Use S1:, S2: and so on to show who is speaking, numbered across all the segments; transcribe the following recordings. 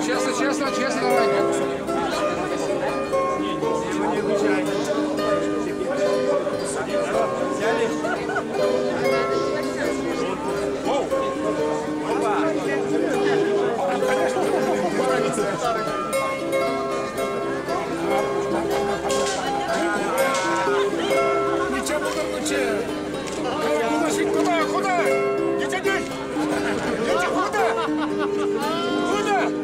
S1: Честно, честно, честно давайте. Куда? Куда? Не тянись! Куда? Куда?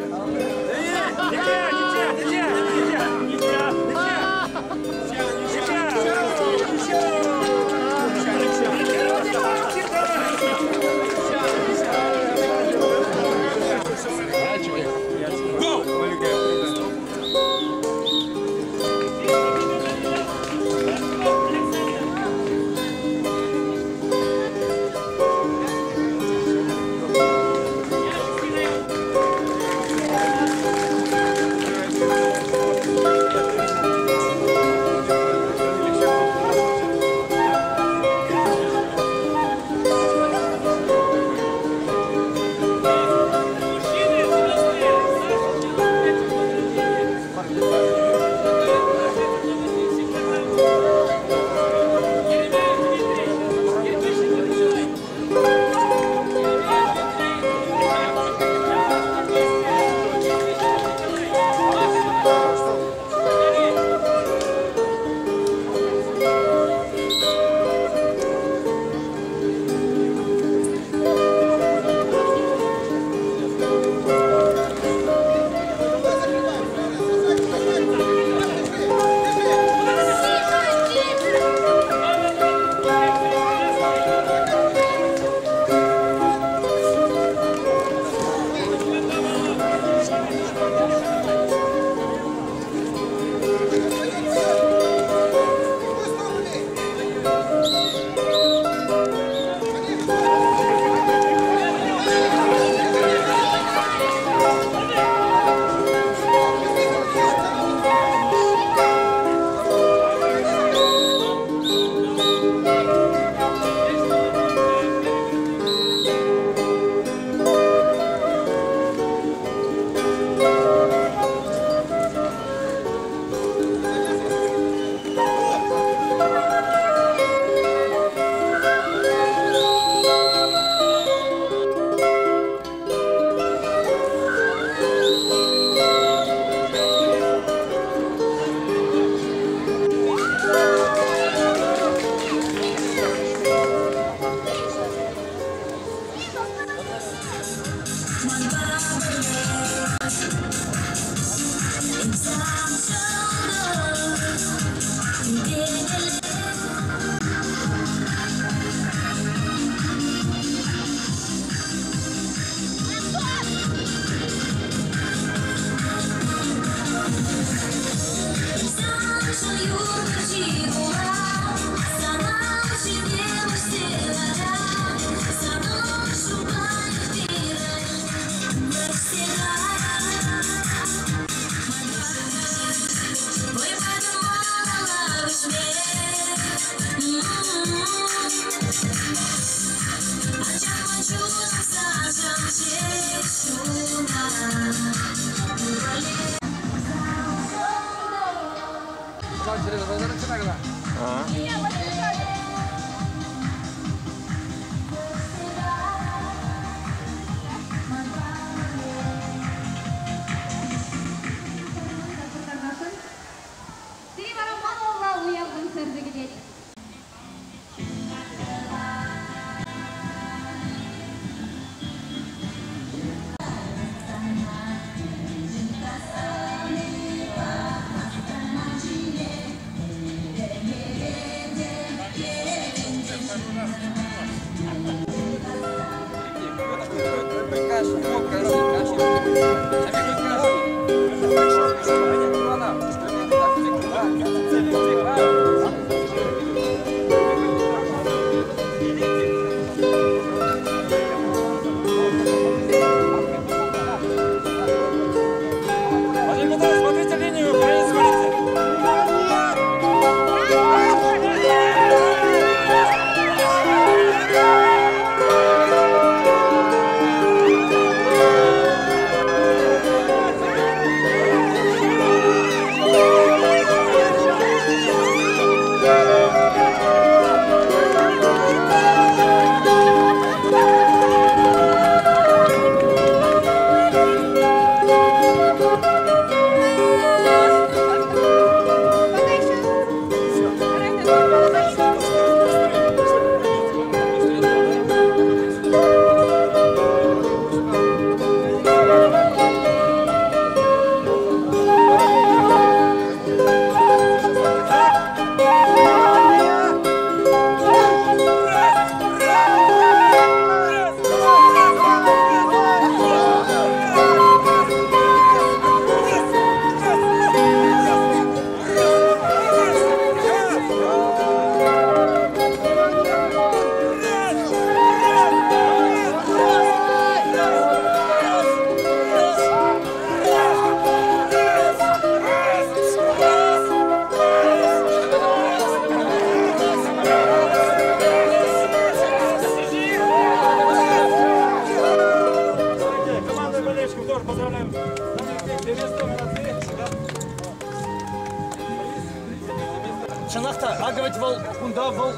S2: вӗт вӑл кунта вӑл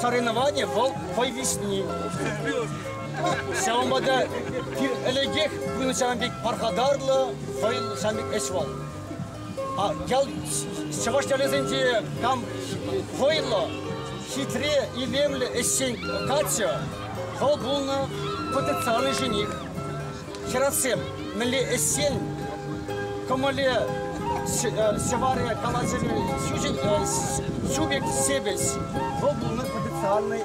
S2: соревнование вӑл вӑй виҫни. Ҫавӑнпа та ӗлӗкех пынӑ ҫавӑн пек пархатарлӑ, вӑйлӑ ҫавӑн пек ӗҫ вӑл. Ял чӑваш ялӗсенче кам вӑйлӑ, хитре, илемлӗ ӗҫчен каччӑ, вӑл пулнӑ потенциальный жених. Хӗрарсем мӗнле ӗҫсен кӑмӑлӗ ҫӑварӗ калаҫӑвӗ ҫу пек ҫепӗҫ, вӑл пулнӑ потенциальный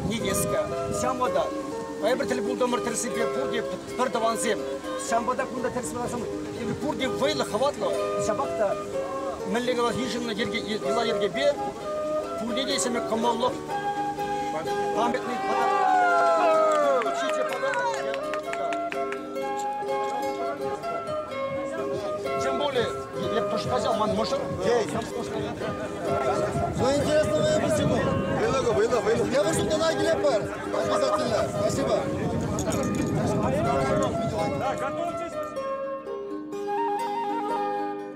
S2: невестка. Ҫавӑнпа та эпир тӗл пултӑмӑр тӗрӗссипе пурте пӗр тӑвансем. Ҫавӑнпа та кунта тӗрӗс каласан эпир пурте вӑйлӑ, хӑватлӑ. Ҫапах та мӗнле калас йышӑннӑ йӗрке, йӑла-йӗркепе пурне те ҫӗнӗ кӑмӑллӑх памятный подарок. Получите подарок. Тем более, я тоже хотел, ман мӑшӑр.
S3: Ну, интересно, вы почему?
S4: Было, было, было.
S3: Я вышел туда Глеб, обязательно. Спасибо.
S5: Да, готовьтесь.